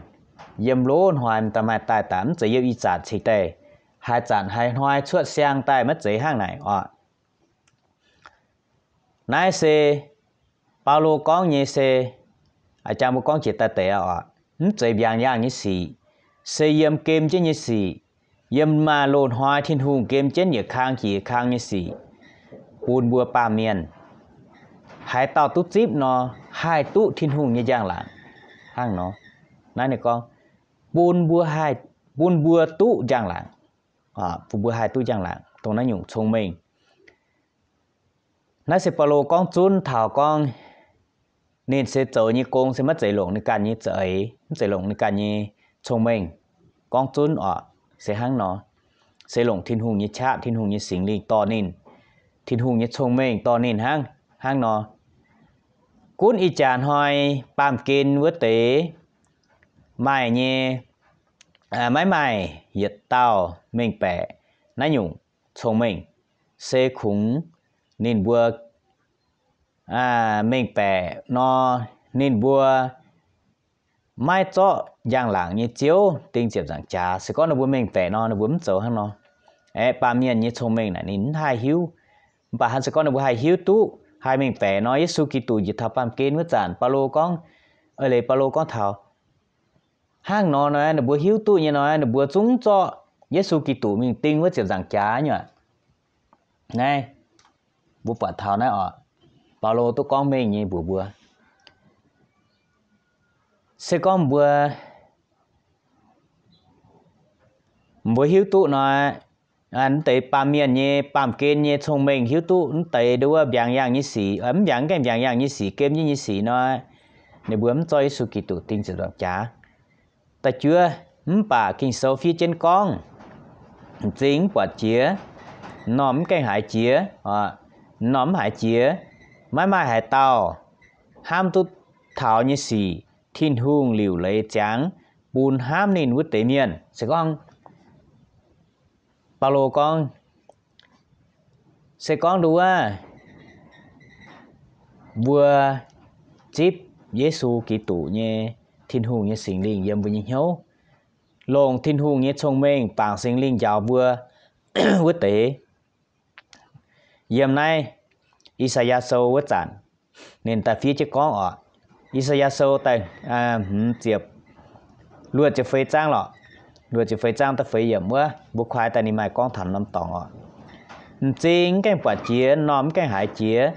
yiem loz-hnoi daaih maaih daaih daaih, mv zeiz yiem ih zanc cingx daaih, haaix zanc haaix hnoi cuotv siang daaih, maiv zeiz hnangv naaic oc. Naaiv se Baulo gorngv nyei se, a'jang mbuo gorngv jiex daaih deix oc, mv zeiz mbiaangx yaangh nyei sic, se yiem gem jienv nyei sic, yiem maaih loz-hnoi Tin-Hungh gem jienv yietc kang jiex yietc kang nyei sic, bun mbuo baamh mienh, haaix dauh duqv zipv nor, haih duqv Tin-Hungh nyei njang-laangc hnangv nor. Naaiv ninh gorngv bun mbuo haih, bun mbuo duqv njang-laangc, bun mbuo haih duqv njang-laangc dongh naaiv nyungc cong-mengh. Naaiv se Baulo gorngv zunv taux gorngv ninh se zoux nyei gong se maiv zeiz longc ninh ganh nyei za'eix, mv zeiz longc ninh ganh nyei cong-mengh. Gorngv zunv oc, se hnangv nor, se longc Tin-Hungh nyei qaqv, Tin-Hungh nyei Singx Lingh dorh ninh, Tin-Hungh nyei cong-mengh dorh ninh hnangv, hnangv nor. Gunv ih jaax hnoi baamh gen wuov deix maaih nyei, maiv maaih yietc dauh mengh baeqc naaiv nyungc cong-mengh, se kungx ninh mbuo mengh baeqc nor, ninh mbuo maiv zorqv njang-laangc nyei Ziouv ding ziepc nzaangc jaax. Se gorngv ninh mbuo mengh baeqc nor, ninh mbuo mv zoux hnangv nor. Aeqv, baamh mienh nyei cong-mengh naaic ninh mv haih hiuv. Mv baac hnangv se gorngv ninh mbuo haih hiuv duqv, haih mengh baeqc nor, Yesu Giduc njiec taux baamh gen wuov zanc, Baulo gorngv, eix leiz Baulo gorngv taux hnangv nor nor, ninh mbuo hiuv duqv nyei nor, ninh mbuo zungv zorqv Yesu Giduc mingh ding wuov ziepc nzaangc jaax nyei aqv. Naaiv mbuo buatc taux naaiv oc, Baulo duqv gorngv mengh nyei mbuox mbuo. Se gorngv mbuo, mbuo hiuv duqv nor, mv deix baamh mienh nyei baamh gen nyei cong-mengh hiuv duqv mv deix nduov mbiaangx yaangh nyei sic, mv mbiaangx, gaengh mbiaangx yaangh nyei sic, gem jienv nyei sic nor, ninh mbuo mv zorqv Yesu Giduc ding ziepc nzaangc jaax. Da'juov, mv baac Ging-Sou fiev jienv gorngv, m'zing mv buatc jiex, m'normh mv gaengh haiz jiex, m'normh mv haiz jiex, maiv maaih haaix dauh hnamv duqv taux nyei sic, Tin-Hungh liuc leiz ziangx bun hnamv ninh wuov deix mienh. Se gorngv, Baulo gorngv, se gorngv nduov, mbuo zipv Yesu Giduc nyei, Tin-Hungh nyei Singx Lingh yiem mbuo nyei hnyouv, longc Tin-Hungh nyei cong-mengh bangc Singx Lingh njaaux mbuo wuov deix, yiem naaiv I^saa^yaa Sou wuov zanc, ninh daaih fiev jienv gorngv oc. I^saa^yaa Sou daaih hmz ziepc, luoqc ziepc feix zaang lorqc. Luoqc ziepc feix zaang da'feix yiemc wuov, mbuo kuaaiv daaih ninh maaih gorngv taux norm dorngx oc. M'zing mv gaengh buatc jiex, m'normh mv gaengh haiz jiex,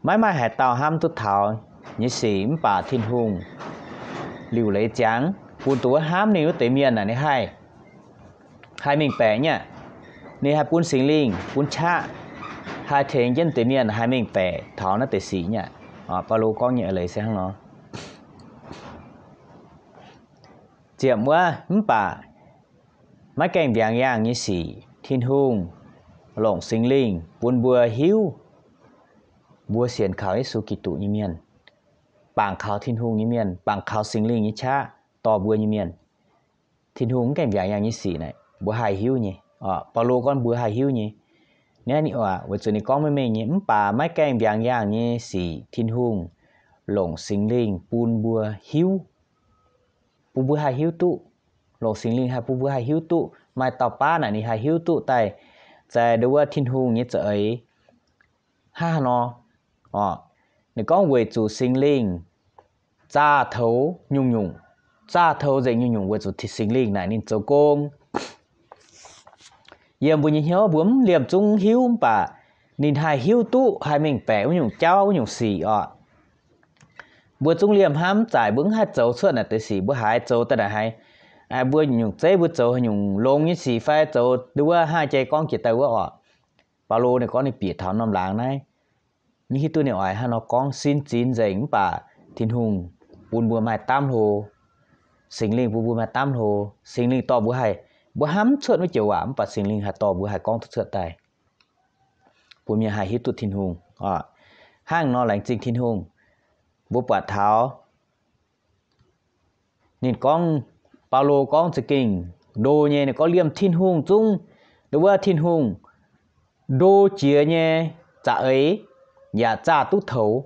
maiv maaih haaix dauh hnamv duqv taux nyei sic, mv baac Tin-Hungh liuc leiz ziangx bun dongh wuov hnamv ninh wuov deix mienh naaic ninh haih haih mengh baeqc nyei aqv. Ninh haih bun Singx Lingh bun qaqv haih tengx jienv deix mienh haih mengh baeqc taux naaiv deix sic nyei aqv. Baulo gorngv nyei eix leiz se hnangv nor. Ziepc wuov, mv baac maiv gaengh mbiaangx yaangh nyei sic Tin-Hungh longc Singx Lingh bun mbuo hiuv, mbuo sienx kaux Yesu Giduc nyei mienh, bangc kaux Tin-Hungh nyei mienh, bangc kaux Singx Lingh nyei qaqv dorh mbuo nyei mienh, Tin-Hungh mv gaengh mbiaangx yaangh nyei sic naaic mbuo haih hiuv nyei. Baulo gorngv mbuo haih hiuv nyei. Naaiv ninh waac weic zuqc ninh gorngv maiv mengh nyei, mv baac maiv gaengh mbiaangx yaangh nyei sic Tin-Hungh longc Singx Lingh bun mbuo hiuv, bun mbuo haih hiuv duqv, longc Singx Lingh haih bun mbuo haih hiuv duqv. Maaih dauh baav naaic ninh haih hiuv duqv daaih, zaaix nduov wuov Tin-Hungh nyei za'eix hnangv haaix nor. Ninh gorngv weic zuqc Singx Lingh zaah toux nyungc-nyungc, zaah toux nzengc nyungc-nyungc weic zuqc Singx Lingh naaic ninh zoux gong yiem mbuo nyei hnyouv. Mbuo mv liemh zungv hiuv, mv baac ninh haih hiuv duqv, haih mengh baeqc wuov nyungc jauv wuov nyungc sic oc. Mbuo zungv liemh hnamv mv zaic mbuo mv haih zoux cuotv naaic deix sic, mbuo haiz zoux daaih naaic haiz, mbuo nyungc zeiv mbuo zoux haaix nyungc longx nyei sic fai zoux nduov wuov hnangv jai gorngv jiex daaih wuov oc. Baulo ninh gorngv ninh bieqc taux norm laangz naaiv, mv hiuv duqv ninh oix hnangv nor gorngv, sin zinx nzengc mv baac Tin-Hungh bun mbuo maaih daamv hlo, Singx Lingh bun mbuo maaih daamv hlo. Singx Lingh dorh mbuo haih, mbuo hnamv mv cuotv wuov joux waac mv baac Singx Lingh haih dorh mbuo haih gorngv duqv cuotv daaih, bun mienh haih hiuv duqv Tin-Hungh. Hnangv nor laengz zingh Tin-Hungh, mbuo buatc taux ninh gorngv, Baulo gorngv za'gengh ndo nyei, ninh gorngv liemh Tin-Hungh zungv, nduov wuov Tin-Hungh ndo jiex nyei za'eix yaac zaah duqv toux.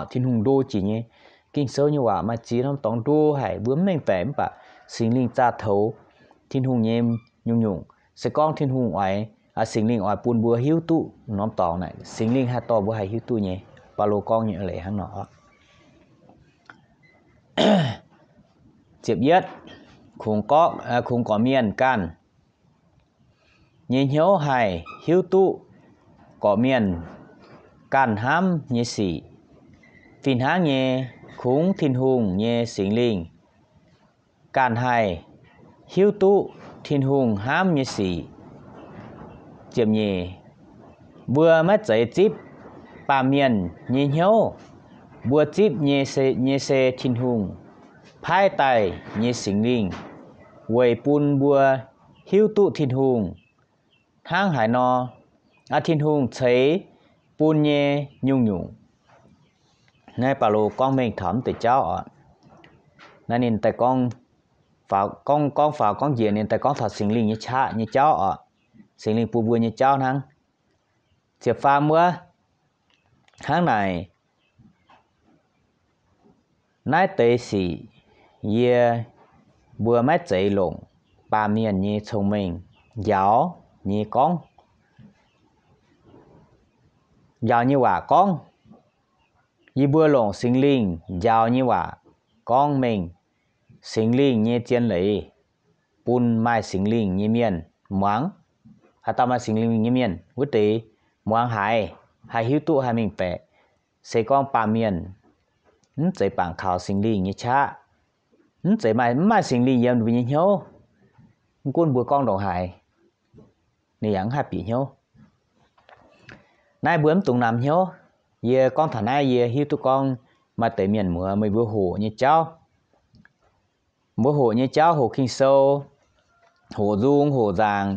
Tin-Hungh ndo jiex nyei. Ging-Sou nyei waac maaih ziex norm dorngx ndo haic, mbuo mv mengh baeqc, mv baac Singx Lingh zaah toux Tin-Hungh nyei nyungc-nyungc. Se gorngv Tin-Hungh oix, Singx Lingh oix bun mbuo hiuv duqv norm dorngx naaic, Singx Lingh haih dorh mbuo haih hiuv duqv nyei. Baulo gorngv nyei leiz hnangv nor. Ziepc yietv, kungx gorqv, kungx gorqv-mienh ganh nyei hnyouv haih hiuv duqv gorqv-mienh ganh hnamv nyei sic. Fih hnangv nyei, kungx Tin-Hungh nyei Singx Lingh ganh haih hiuv duqv Tin-Hungh hnamv nyei sic. Ziepc nyeic, mbuo maiv zeiz zipv baamh mienh nyei hnyouv. Mbuo zipv nyei se, nyei se Tin-Hungh paaiv daaih nyei Singx Lingh weic bun mbuo hiuv duqv Tin-Hungh hnangv haaix nor, aa, Tin-Hungh ceix bun nyei nyungc-nyungc. Naaiv Baulo gorngv mengh taux mv deix jauv oc. Naaiv ninh daaih gorngv faaux, gorngv, gorngv faaux gorngv njiec ninh daaih gorngv taux Singx Lingh nyei qaqv nyei jauv oc. Singx Lingh bun mbuo nyei jauv hnangv. Ziepc faam wuov, hnangv naaic, naaiv deix sic yie mbuo maiv zeiz longc baamh mienh nyei cong-mengh njaaux nyei gorngv, njaaux nyei waac gorngv. Yie mbuo longc Singx Lingh njaaux nyei waac gorngv mengh Singx Lingh nyei zien leiz bun maaih Singx Lingh nyei mienh muangx. Haaix dauh maaih Singx Lingh nyei mienh, wuov deix muangx haiz, haih hiuv duqv, haih mengh baeqc. Se gorngv baamh mienh mv zeiz bangc kaux Singx Lingh nyei qaqv, mv zeiz maaih, mv maaih Singx Lingh yiem ninh mbuo nyei hnyouv, mv gunv mbuo gorngv ndongc haaix, ninh yaac mv haih bieqc hnyouv. Naaiv mbuo mv dungx namx hnyouv. Yie gorngv taux naaiv yie hiuv duqv gorngv maaih deix mienh muoz, meih mbuo hoqc nyei jauv, mbuo hoqc nyei jauv, hoqc Ging-Sou, hoqc nzung, hoqc nzaangc,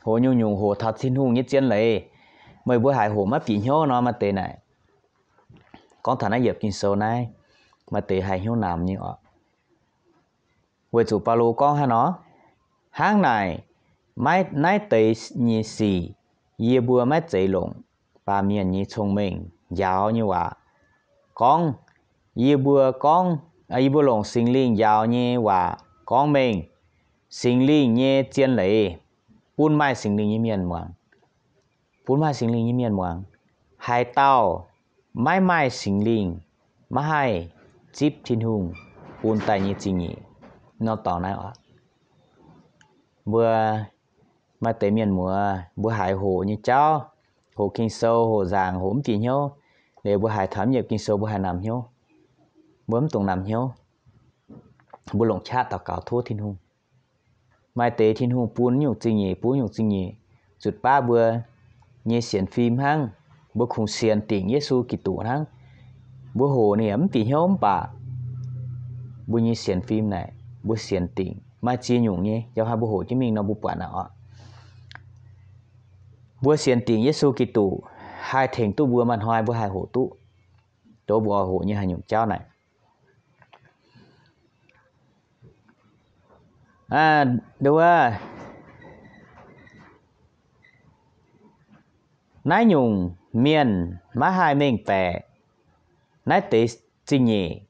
hoqc nyungc-nyungc, hoqc taux Tin-Hungh nyei zien leiz, meih mbuo haiz hoqc maiv bieqc hnyouv nor, maaih deix naaic, gorngv taux naaiv yiemc Ging-Sou naaiv, maaih deix haih hnyouv namx nyei oc. Weic zuqc Baulo gorngv hnangv nor, hnangv naaic, maiv, naaiv deix nyei sic yie mbuo maiv zeiz longc baamh mienh nyei cong-mengh njaaux nyei waac gorngv. Yie mbuo gorngv, yie mbuo longc Singx Lingh njaaux nyei waac gorngv mengh, Singx Lingh nyei zien leiz bun maaih Singx Lingh nyei mienh muangx, bun maaih Singx Lingh nyei mienh muangx. Haaix dauh maiv maaih Singx Lingh, maiv haih zipv Tin-Hungh bun daaih nyei zingh nyeic. Norm dorngx naaiv oc, mbuo maaih deix mienh muoz, mbuo haiz hoqc nyei jauv, hoqc Ging-Sou, hoqc nzaangc, hoqc mv bieqc hnyouv, liuz mbuo haiz taux mv yiemc Ging-Sou mbuo haiz namx hnyouv, mbuo mv dungx namx hnyouv, mbuo longc qaqv daux gaux tov Tin-Hungh. Maaih deix Tin-Hungh bun nyungc zingh nyeic, bun nyungc zingh nyeic, nzutc baav mbuo nyei sienx fim hnangv, mbuo kungx sienx dingc Yesu Giduc hnangv. Mbuo hoqc ninh yaac mv bieqc hnyouv mv baac mbuo nyei sienx fim naaic mbuo sienx dingc, maaih ziex nyungc nyei, yaac haaix mbuo hoqc jienv mingh nor mbuo buatc naaic oc. Mbuo sienx dingc Yesu Giduc haih tengx duqv mbuo maaih hnoi mbuo haih hoqc duqv, dov mbuo oix hoqc nyei haaix nyungc jauv naaic. Nduov, naaiv nyungc mienh maiv haih mengh baeqc naaiv deix zingh nyeic,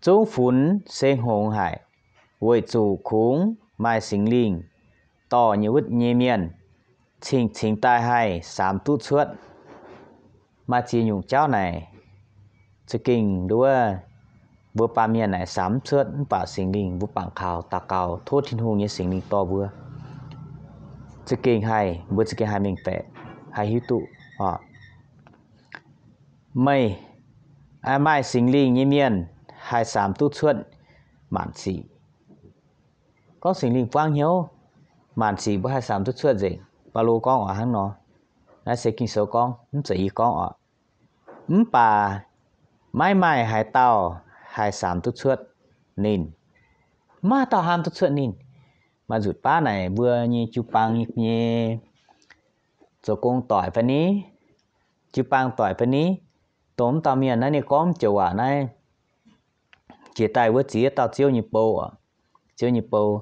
zungv funx se hngongx haic, weic zuqc kungx maaih Singx Lingh dorh nyei wuov nyei mienh cingx cingx daaih haih samx duqv cuotv. Maaih ziex nyungc jauv naaic, za'gengh nduov, mbuo baamh mienh naaic samx mv cuotv mv baac Singx Lingh mbuo bangc kaux daux gaux tov Tin-Hungh nyei Singx Lingh dorh mbuo, za'gengh haih, mbuo za'gengh haih mengh baeqc, haih hiuv duqv oc. Meih, maaih Singx Lingh nyei mienh haih samx duqv cuotv maanc sic. Gorngv Singx Lingh buangv hnyouv, maanc sic mbuo haih samx duqv cuotv nzengc. Baulo gorngv oc hnangv nor. Naaiv se Ging-Sou gorngv, mv zeiz yie gorngv oc. Mv baac maiv maaih haaix dauh haih samx duqv cuotv ninh. Maiv maaih dauh haamv duqv cuotv ninh. Maaih nzutc baav naaic mbuo nyei jiu-baang nyei zoux gong doic fai ni, jiu-baang doic fai ni, dongh mv dauh mienh naaiv ninh gorngv joux waac naaiv, jiex daaih wuov ziex dauh Ziouv nyei bou oc. Ziouv nyei bou,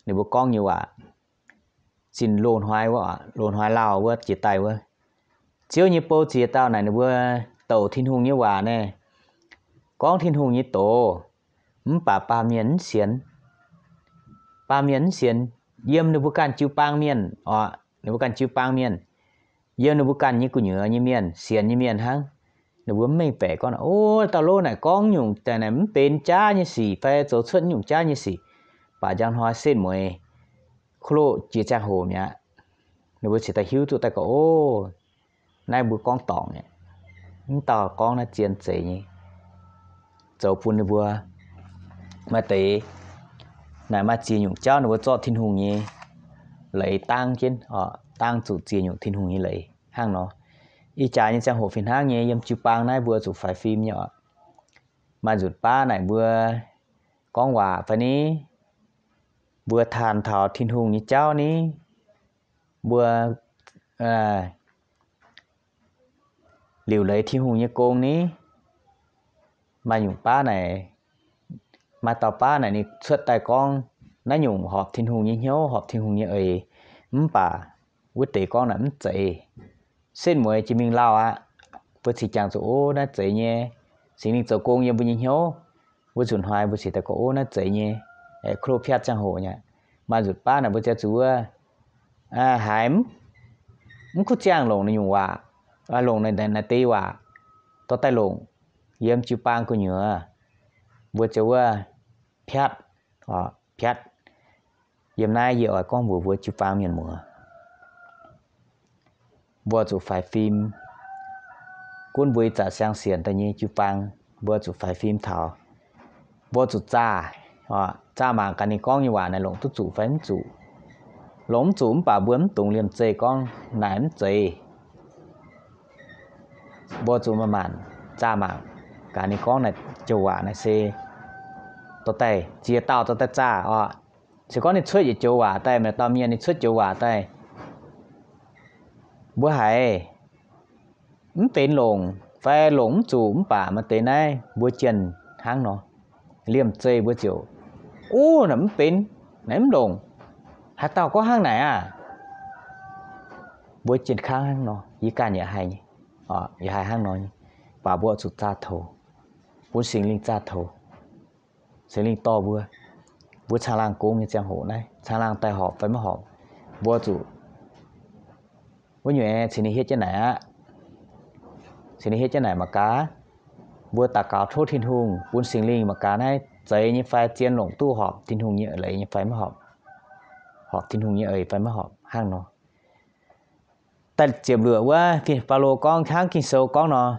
ninh mbuo gorngv nyei waac, zinh loz-hnoi wuov, loz-hnoi lauh wuov jiex daaih wuov, Ziouv nyei bou ziex dauh naaic ninh mbuo douc Tin-Hungh nyei waac naaic, gorngv Tin-Hungh nyei doz, mv baac baamh mienh mv sienx. Baamh mienh mv sienx, yiem ninh mbuo ganh jiu-baang mienh oc, ninh mbuo ganh jiu-baang mienh, yiem ninh mbuo ganh nyei gu'nyuoz nyei mienh, sienx nyei mienh hnangv. Ninh mbuo mv mengh baeqc gorngv, o, dauh lov naaic gorngv nyungc daaih naaic mv benx jaav nyei sic fai zoux cuotv nyungc jaav nyei sic, baac njang hnoi setv mueiz, kuv loqv jiex ziangh hoc mi'aqv. Ninh mbuo cingx daaih hiuv duqv daaih gorngv, o, naaiv mbuo gorngv dorngc nyei, mv dauh gorngv naaiv zien zeiz nyei, zoux bun ninh mbuo maaih deix, naaic maaih ziex nyungc jauv ninh mbuo zorqv Tin-Hungh nyei leiz dangv jienv, dangv zuqc ziex nyungc Tin-Hungh nyei leiz hnangv nor. Ih jaax nyei ziangh hoc fih hnangv nyei yiem jiu-baang naaiv mbuo zuqc faix fim nyei oc. Maaih nzutc baav naaic mbuo gorngv waac fai ni, mbuo taanx taux Tin-Hungh nyei jauv ni, mbuo liuc leiz Tin-Hungh nyei gong ni, maaih nyungc baav naaic, maaih dauh baav naaic ninh cuotv daaih gorngv naaiv nyungc horpc Tin-Hungh nyei hnyouv, horpc Tin-Hungh nyei eix, mv baac wuov deix gorngv naaic mv zeiz. Setv mueiz jiex mingh lauh aqv, mbuo cingx jangx zuqc, o, naaiv zeiz nyei. Singx Lingh zoux gong yiem mbuo nyei hnyouv, wuov nzunc hnoi mbuo cingx daaih gorngv, o, naaiv zeiz nyei. Kuv loqv piatv ziangh hoc nyei. Maaih nzutc baav naaic mbuo ziouc zuqc wuov, haiz mv kuv ziangh longc naaiv nyungc waac, longc naaiv deix waac, dorh daaih longc yiem jiu-baang gu'nyuoz, mbuo ziouc wuov piatv, piatv. Yiem naaiv yie oix gorngv mbuox mbuo jiu-baang mienh muoz, mbuo zuqc faix fim. Gunv mbuo ih zanc siang-sienx daaih nyei jiu-baang, mbuo zuqc faix fim taux, mbuo zuqc zaah, zaah mangc gaax ninh gorngv nyei waac naaic longc duqv zuqc fai mv zuqc. Longc mv zuqc mv baac mbuo mv dungx liemh zeih gorngv naaic mv zeiz. Mbuo zuqc manc-manc zaah mangc. Gaax ninh gorngv naaic joux waac naaic se dorh daaih ziex dauh dorh daaih zaah oc. Se gorngv ninh cuotv yietc joux waac daaih, maaih dauh mienh ninh cuotv joux waac daaih, mbuo haiz mv benx longc fai longc mv zuqc mv baac maaih deix naaiv mbuo jienh hnangv nor, liemh zeih mbuo ziouc, Uv, naaic mv benx, naaiv mv longc. Haaix dauh gorngv hnangv naaic aah? Mbuo jienh kangv hnangv nor, yie ganh yaac haih nyei, yaac haih hnangv nor nyei. Mv baac mbuo oix zuqc zaah toux, bun Singx Lingh zaah toux. Singx Lingh dorh mbuo, mbuo caangh laangh gong nyei ziangh hoc naaiv, caangh laangh daaih horpc fai maiv horpc, mbuo zuqc, wuov nyungc aeqv, cingx ninh hietv jienv naaic aqv. Cingx ninh hietv jienv naaic mangc gaax, mbuo daux gaux tov Tin-Hungh bun Singx Lingh mangc gaax naaiv zeiz nyei fai, zien longc duqv horpc Tin-Hungh nyei leiz nyei fai maiv horpc, horpc Tin-Hungh nyei eix fai maiv horpc hnangv nor. Daaih ziepc luoqc wuov, Baulo gorngv hnangv Ging-Sou gorngv nor,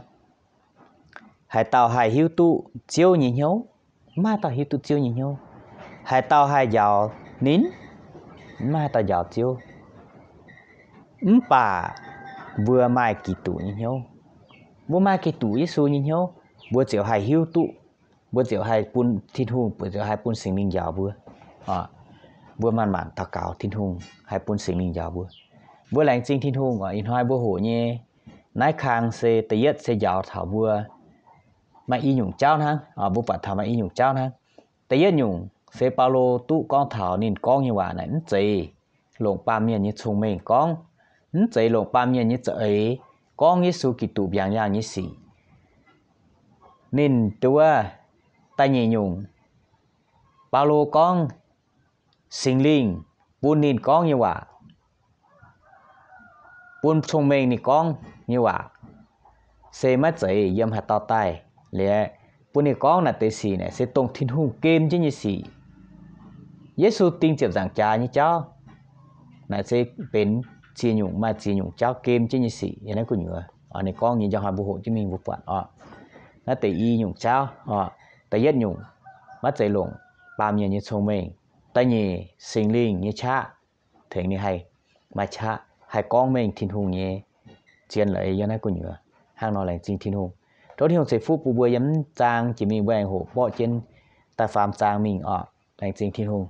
haaix dauh haih hiuv duqv Ziouv nyei hnyouv? Maiv maaih dauh hiuv duqv Ziouv nyei hnyouv. Haaix dauh haih njaaux ninh? Maiv maaih haaix dauh njaaux Ziouv. Mv baac mbuo maaih Giduc nyei hnyouv. Mbuo maaih Giduc Yesu nyei hnyouv, mbuo ziouc haih hiuv duqv, mbuo ziouc haih bun Tin-Hungh, mbuo ziouc haih bun Singx Lingh njaaux mbuo. Mbuo manc-manc daux gaux Tin-Hungh haih bun Singx Lingh njaaux mbuo. Mbuo laengz zingh Tin-Hungh oc. Ih hnoi mbuo hoqc nyei naaiv kang se da'yietv se njaaux taux mbuo maaih i nyungc jauv hnangv. Mbuo buatc taux maaih i nyungc jauv hnangv. Da'yietv nyungc se Baulo duqv gorngv taux ninh gorngv nyei waac naaic mv zeiz longc baamh mienh nyei cong-mengh gorngv, mv zeiz longc baamh mienh nyei za'eix gorngv Yesu Giduc mbiaangx yaangh nyei sic. Ninh duqv wuov, da'nyeic nyungc, Baulo gorngv Singx Lingh bun ninh gorngv nyei waac, bun cong-mengh ninh gorngv nyei waac, se maiv zeiz yiem haaix dauh daaih. Liuz bun ninh gorngv naaic deix sic naaic se dongh Tin-Hungh gem jienv nyei sic. Yesu ding ziepc nzaangc jaax nyei jauv naaic se benx ziex nyungc, maaih ziex nyungc jauv gem jienv nyei sic yiem naaiv gu'nyuoz. Ninh gorngv nyei njang hnoi mbuo hoqc jienv mingh mbuo buatc oc. Naaiv deix i nyungc jauv oc. Da'yietv nyungc, maiv zeiz longc baamh mienh nyei cong-mengh. Da'nyeic, Singx Lingh nyei qaqv tengx ninh haih maaih qaqv haih gorngv mengh Tin-Hungh nyei zien leiz yiem naaiv gu'nyuoz. Hnangv nor laengz zingh Tin-Hungh. Tov Tin-Hungh ceix fuqv bun mbuo yiem mv zaang jiex mingh mbuo aengx hoqc borqv jienv da'faam zaang mingh oc. Laengz zingh Tin-Hungh.